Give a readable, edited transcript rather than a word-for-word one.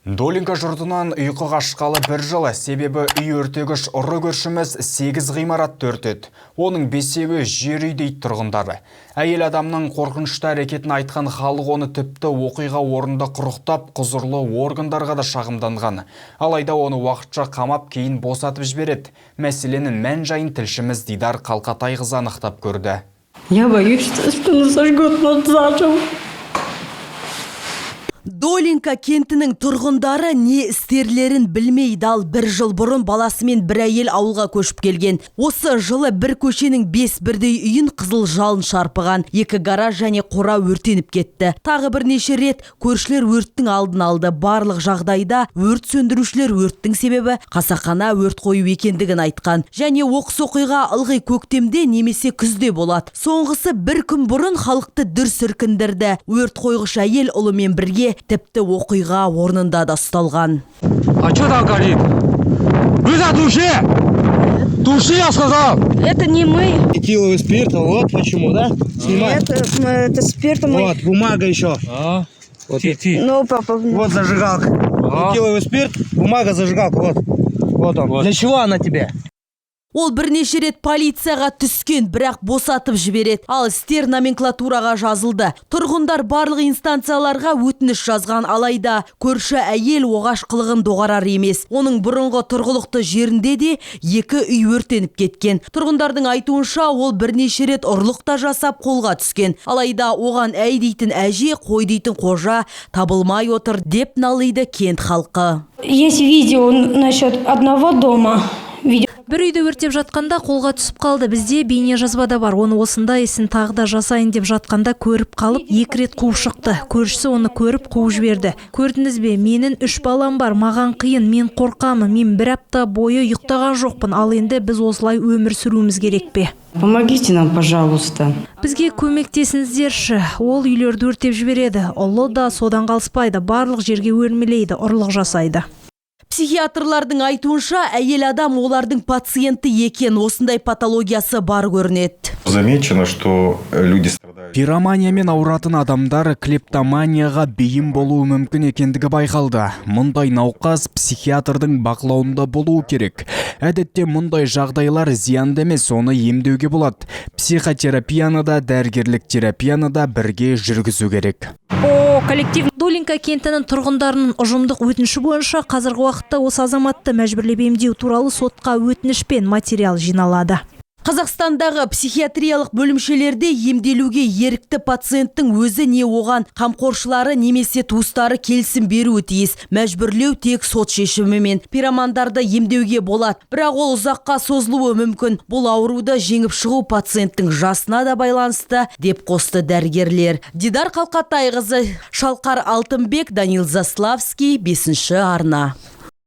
Долинка жұртынан ұйқы қашқалы бір жыл, себебі үй өртегіш ұры көршіміз сегіз ғимаратты өртеді. Оның бесеуі жер үй, дейді тұрғындары. Әйел адамның қорқынышты әрекетін айтқан халық оны тіпті оқиға орнында құрықтап, құзырлы органдарға да шағымданған. Алайда оны уақытша қамап, кейін босатып жібереді. Мәселенің мән жайын тілшіміз Дидар Қалқатайқызы анықтап көрді. Я боюсь, что нас сожгут нас заживо. Долинка кентінің тұрғындары не істерлерін білмей дал. Бір жыл бұрын баласымен бір әйел ауылға көшіп келген. Осы жылы бір көшенің бес бірдей үйін қызыл жалын шарпыған. Екі гараж және қора өртеніп кетті. Тағы бірнеше рет көршілер өрттің алдын алды. Барлық жағдайда өрт сөндірушілер өрттің себебі қасақана өрт қою екендігін айтқан. Және оқыс оқиға ылғи көктемде немесе күзде болады. Соңғысы бір күн бұрын халықты дүр сілкіндірді. Өрт қойғыш әйел ұлымен бірге тіпті оқиға орнында да ұсталған. А что там горит? Быстро туши! Туши, я сказал! Это не мы. Этиловый спирт, вот почему, да? Снимай. Это спиртом мы. Вот, бумага еще. А? Вот, Ти, ти. Ну, папа. Вот зажигалка. А. Этиловый спирт, бумага, зажигалка, вот. Вот он. Вот. Для чего она тебе? Ол бірнеше рет полицияға түскен, бірақ босатып жібереді. Ал істер номенклатураға жазылды. Тұрғындар барлық инстанцияларға өтініш жазған, алайда көрші әйел оғаш қылығын доғарар емес. Оның бұрынғы тұрғылықты жерінде де екі үй өртеніп кеткен. Тұрғындардың айтуынша, ол бірнеше рет ұрлық та жасап, қолға түскен. Алайда оған әй дейтін әже, қой дейтін қожа табылмай отыр, деп налиды кент халқы. Есть видео насчет одного дома. Видео. Бір үйді өртеп жатқанда қолға түсіп қалды. Бізде бейне жазбада бар. Оны осындай ісін тағы да жасайын деп жатқанда көріп қалып, екі рет қуып шықты. Көршісі оны көріп, қуып жіберді. Көрдіңіз бе, менің үш балам бар, маған қиын, мен қорқамын. Мен бір апта бойы ұйықтаған жоқпын. Ал енді біз осылай өмір сүруіміз керек пе? Помогите нам, пожалуйста. Бізге көмектесіңіздерші. Ол үйлерді өртеп жібереді. Ұлы да содан қалыспайды. Барлық жерге өрмелейді, ұрлық жасайды. Психиатрлардың айтуынша, әйел адам олардың пациенті екен, осындай патологиясы бар көрінеді. Замечено, что люди страдают. Пироманиямен ауыратын адамдар клептоманияға бейім болуы мүмкін екендігі байқалды. Мұндай науқас психиатрдың бақылауында болуы керек. Әдетте мұндай жағдайлар зиянды емес, оны емдеуге болады. Психотерапияны да, дәрігерлік терапияны да бірге жүргізу керек. По коллектив Долинка кентінің тұрғындарының ұжымдық өтініші бойынша қазіргі уақытта осы азаматты мәжбүрлеп емдеу туралы сотқа өтінішпен материал жиналады. Қазақстандағы психиатриялық бөлімшелерде емделуге ерікті пациенттің өзі не оған қамқоршылары немесе туыстары келісім беруі тиіс. Мәжбүрлеу тек сот шешімімен. Пиромандарды емдеуге болады, бірақ ол ұзаққа созылуы мүмкін. Бұл ауруды жеңіп шығу пациенттің жасына да байланысты, деп қосты дәрігерлер. Дидар Қалқатайқызы, Шалқар Алтынбек, Данил Заславский, бесінші арна.